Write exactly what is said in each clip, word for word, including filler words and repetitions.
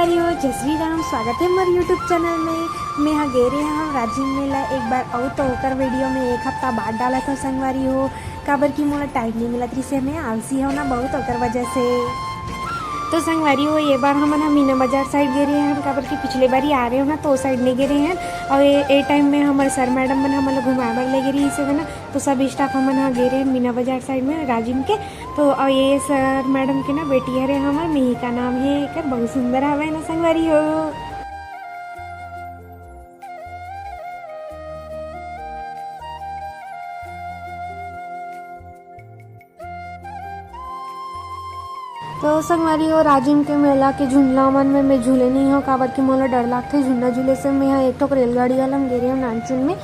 संगवारी हो, जय श्री राम, स्वागत है मोर YouTube चैनल में। मैं हा गे रहे हंव राजिम मेला एक बार अउ, तो ओकर वीडियो में एक हफ्ता बाद डालत हंव संगवारी हो, काबर कि मोला टाइम नहीं मिलत रहिसे, मैं आलसी हंव ना बहुत, ओकर वजह से। तो संगवारी हो, ये बार हमन ह मीना बाजार साइड गे रहे हन, काबर कि पिछले बार ही आ रहे हो ना, तो ओ साइड नहीं गे रहे हन। और ये, ए टाइम में हमर सर मैडम मन हमन ला घुमाए बर ले गे रहिस हे ना, तो सब स्टाफ हमन ह गे रहे हन मीना बाजार साइड में राजिम के। तो अउ ये सर मैडम के ना बेटी हरे हमर, मिहिका नाम हे एकर, बहुत सुंदर हवे ना संगवारी हो। तो संगवारी हो, राजिम के मेला के झूलना मन में मैं झूले नहीं हंव, काबर कि मोला डर लागथे झूलना झूले से। मैं ह एक ठोक रेलगाड़ी वाला में गे रहे हंव नानचुन में,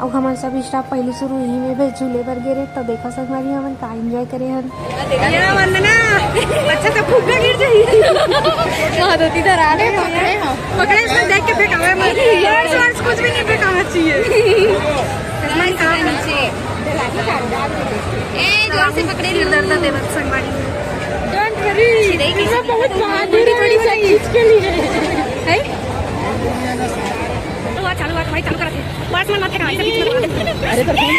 अउ हमन सब स्टाफ पहली शुरू इही में भी झूले बर गे रहे। तो देखा संगवारी, हमन का एंजॉय करे हन। ये वंदना, अच्छा से फुग्गा गिर जाही। बहुत होती इधर आ रहे, पकड़े हो। पकड़े, इसमें देख के फेंकावे मत। यार, कुछ भी नहीं फेंकाना चाहिए। ए, जोर से पकड़े, नहीं। दर्द देवत संगवारी। Don't worry, मैं बहुत बहादुर हूँ इस चीज के लिए। है? चालू हुआ, चालू हुआ, भाई, चालू करा थे। पास में मत फेंका, ऐसे बीच में। अरे, तो फोन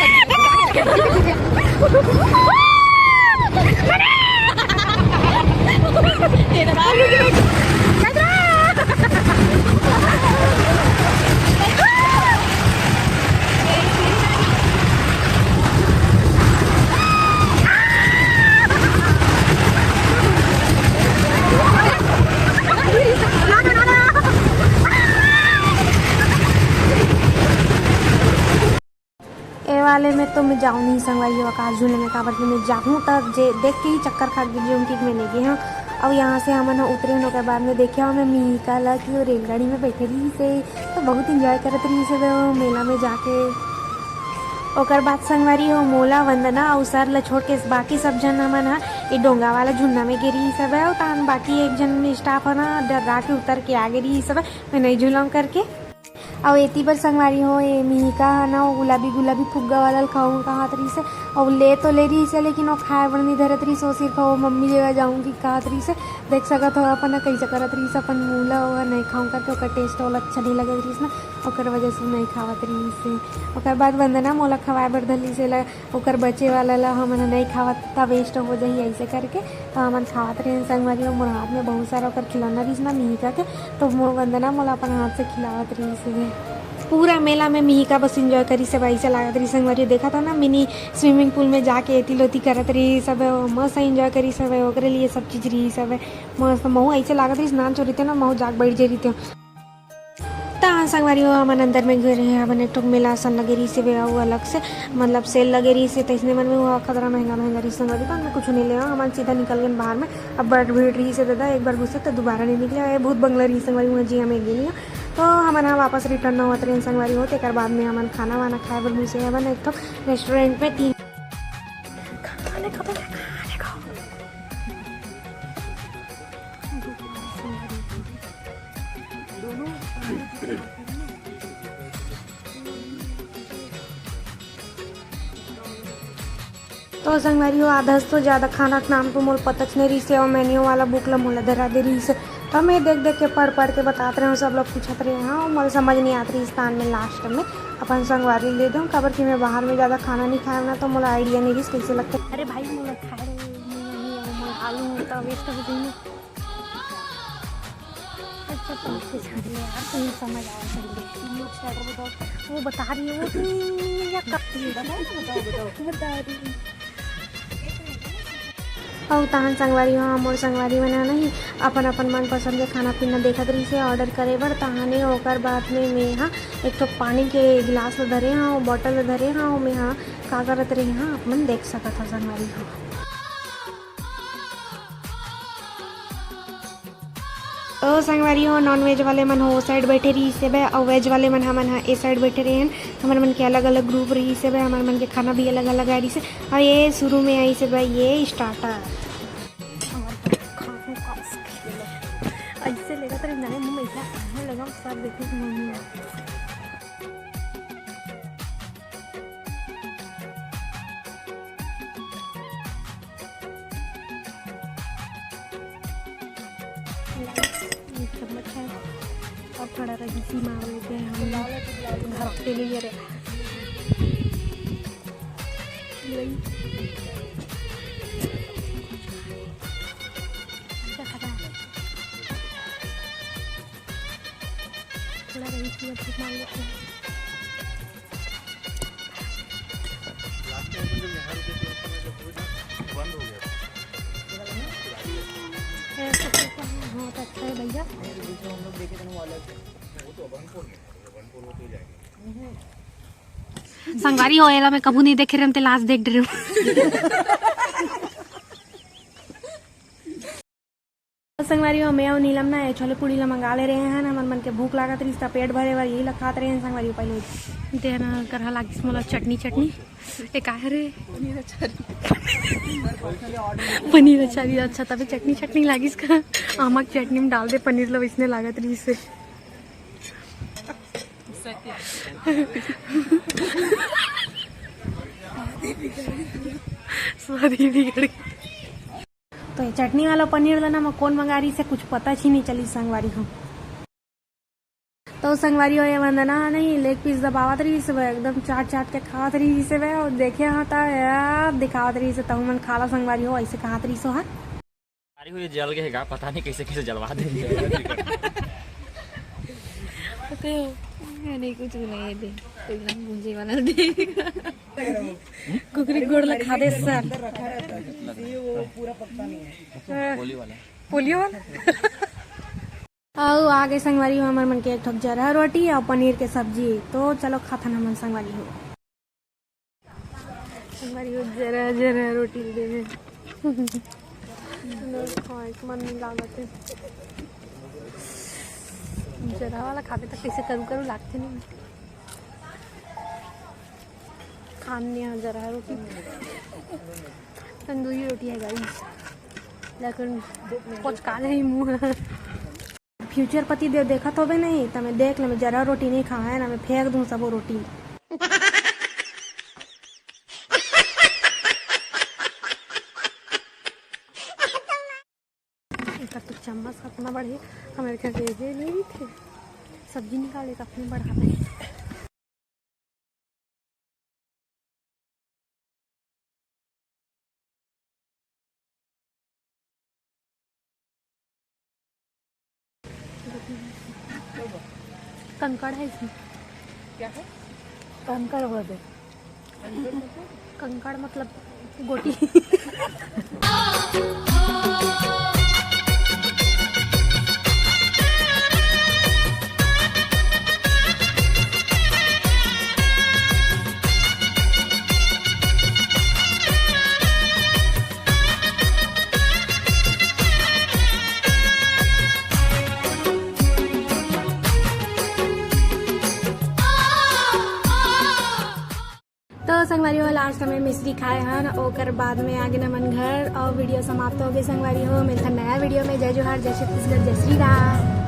ए वाले में तो मैं जाऊँ नहीं संगवारी हो, आकाश झूले में, काबर कि मैं जाहूँ त जे देख के ही चक्कर खा के गिर जाऊँ कि मैं नहीं गे हूँ। अब यहाँ से हमन ह उतरे हन, ओकर बाद में देखे हमें मिहिका ला कि वो रेलगाड़ी में बैठे रहिस हे, तो बहुत एंजॉय करत रहिस हे वो मेला में जाके। ओकर बाद संगवारी हो, मोला, वंदना अउ सर ला छोड़ के बाकी सब झन हमन ह ए डोंगा वाला झूलना में गे रहिस हवे, अउ तहन बाकी एक झन स्टाफ ह ना डर्रा के उतर के आ गे रहिस हवे, मैं नहीं झूलंव करके। अउ एती बर संगवारी हो, ए मिहिका ह ना, वो गुलाबी गुलाबी फुग्गा वाला ल खाऊं कहत रहिस हे, अउ ले तो ले रहिस हे, लेकिन वो खाए बर नहीं धरत रहिस, वो सिर्फ वो मम्मी जगह जाऊंगी कहत रहिस हे। देख सकत हो अपन ह कइसे करत रहिस, अपन मुंह ला वो नहीं खाऊं करके, ओकर टेस्ट वाला अच्छा नहीं लगत रहिस ना, ओकर वजह से नहीं खावत रहिस हे। ओकर बाद वंदना मोला खवाए बर धर लिस हे ला, ओकर बचे वाला ला हमन ह नहीं खावत, त वेस्ट हो जाही ऐसे करके। तो हमन खावत रहेन संगवारी हो, मोर हाथ में बहुत सारा ओकर खिलौना रहिस ना मिहिका के, तो मोर वंदना मोला अपन हाथ से खिलावत रहिस हे। पूरा मेला में मिहिका बस एंजॉय करिस हे, ऐसे लागत रहिस संगवारी हो। देखत हो ना, मिनी स्विमिंग पूल में जाके एती लोती करत रहिस हवे, मस्त एंजॉय करिस हवे, ओकरे लिए सब चीज रहिस हवे। मस्त महू ऐसे लागत रहिस, नान चोरी थे ना, महू जाके बैठ जे रहितेंव। त हाँ संगवारी हो, हमन अंदर में गे रहे हवन, एक ठोक मेला असन लगे रहिस हे, अउ अलग से मतलब सेल लगे रहिस हे, तइसने मन में वो खतरा महंगा महंगा रहिस संगवारी, तो हमन कुछ नहीं ले, हमन सीधा निकल गए बाहर में। अब बड़ भीड़ रहिस हे दादा, एक बार घुसे तो दोबारा नहीं निकले, ये भूत बंगला रहिस संगवारी, वहाँ जी हमें गे नहीं। तो हमन ह वापस रिटर्न होवत रहे संगवारी हो, तेकर बाद में हमन खाना वाना खाए बर घुसे हवन एक ठोक रेस्टोरेंट में। तीन खाने खत्म है, खाने खाओ। तो संगवारी हो, आधा से तो ज्यादा खाना के नाम तो मोला पता च नहीं रहिस हे, अउ मेन्यू वाला बुक ला मोला धरा दे रहिस हे। तो मैं देख देख के, पढ़ पढ़ के बतात रहे हूँ, सब लोग पूछत रहे हैं, अउ मोला समझ नहीं आत रहिस तान में लास्ट में अपन संगवारी ले दूँ, काबर कि मैं बाहर में ज्यादा खाना नहीं खाया ना, तो मोला आइडिया नहीं रहिस कैसे लगता है। अरे भाई, मोला खाए रहे, मोला आलू होता वेस्ट हो गई। अच्छा, तो उसके छाट ले यार, तुम्हें समझ आवा चाहिए। तुम लोग स्टार्टर बताओ। वो बता रही है, वो तुम या कब बताओ, बताओ, बताओ। बता रही है। अउ तहन संगवारी हो, मोर संगवारी मन ह नहीं अपन अपन मनपसंद के खाना पीना देखत रहिस हे ऑर्डर करे बर। तहने ओकर बाद में मैं ह एक ठो पानी के गिलास ल धरे हव, बॉटल ल धरे हव, मैं ह का करत रहे हव, आप मन देख सकत हव संगवारी हो। ओ संगवारी हो, नॉन वेज वाले मन हो ओ साइड बैठे रहिस हे बे, अउ वेज वाले मन हमन ह ए साइड बैठे रहे हन। हमर मन के अलग-अलग ग्रुप रहिस हे बे, हमर मन के खाना भी अलग-अलग आए रहिस हे। अउ ये शुरू में आइस हे बे, ये स्टार्टर। ऐसे लेगा तेरे नए मुंह में ऐसा आने लगा, सब देखने को मन नहीं। चम्मच है और थोड़ा रईसी मार लेते हैं हम लोग। घर के लिए रे। अच्छा खासा। थोड़ा रईसी मार लेते हैं। बहुत अच्छा है भैया। संगवारी हो, एला मैं कभू नहीं देखे रहूं, ते लास्ट देख रहे हूँ। संगवारी हो, मैं अउ नीलम ना ये छोले पूड़ी ला मंगा ले रहे हैं ना, हमर मन के भूख लागत रहिस त पेट भरे बर यही ला खात रहे हैं संगवारी हो। पहले देना करहा लागिस मोला चटनी, चटनी। ए, का हरे? पनीर अचारी। अच्छा, तबे चटनी, चटनी लागिस का? आमा के चटनी में डाल दे पनीर ला, इसने लागत रहिस हे। स्वाद ही बिगड़ गया। तो ये चटनी वाला पनीर ला ना मैं कौन मंगा रहिस हे, कुछ पता ही नहीं चली संगवारी हो। तो संगवारी हो, ये वंदना नहीं लेग पीस दबावत रहिस हे, एकदम चाट चाट के खावत रहिस हे। और देखे हाँ त यार दिखावत रहिस हे, तहु मन खा ला संगवारी हो, ऐसे कहत रहिस हो। हाँ, अरे हो, ये जल गए गा, पता नहीं कैसे कैसे जलवा देंगे। नहीं, कुछ नहीं है, दे। कोई ना भूंजे वाला दे। कुकरी गोड़ ला खा दे सर। पोलियो वाला। पोलियो वाला। अउ आगे संगवारी हो, हमर मन के एक ठोक जरहा रोटी अउ पनीर के सब्जी। तो चलो खाथन हमन संगवारी हो। संगवारी हो, जरहा जरहा रोटी दे दे। खाए के मन नहीं लागत हे। जरहा वाला खाबे त कैसे करू करू लागथे नहीं। खान नहीं आ जरहा रोटी। तंदूरी रोटी है गाइस, लेकिन कुछ काले ही मुंह। फ्यूचर पति देव देखत होबे नहीं, त मैं देख ले, मैं जरहा रोटी नहीं खाए ना, मैं फेंक दूं सबो रोटी। एकर तो चम्मच कतना बढ़िया, हमारे घर के ये नहीं थे, सब्जी निकाले कतना बढ़ा। कंकड़ है इसमें। क्या है? कंकड़ बोलते हैं। कंकड़ मतलब? कंकड़ मतलब गोटी। तो संगवारी हो, लास्ट में मिश्री खाए हन, ओकर बाद में आगे नमन घर और वीडियो समाप्त हो गई। संगवारी हो, मिलता नया वीडियो में। जय जोहार, जय छत्तीसगढ़, जय श्री राम।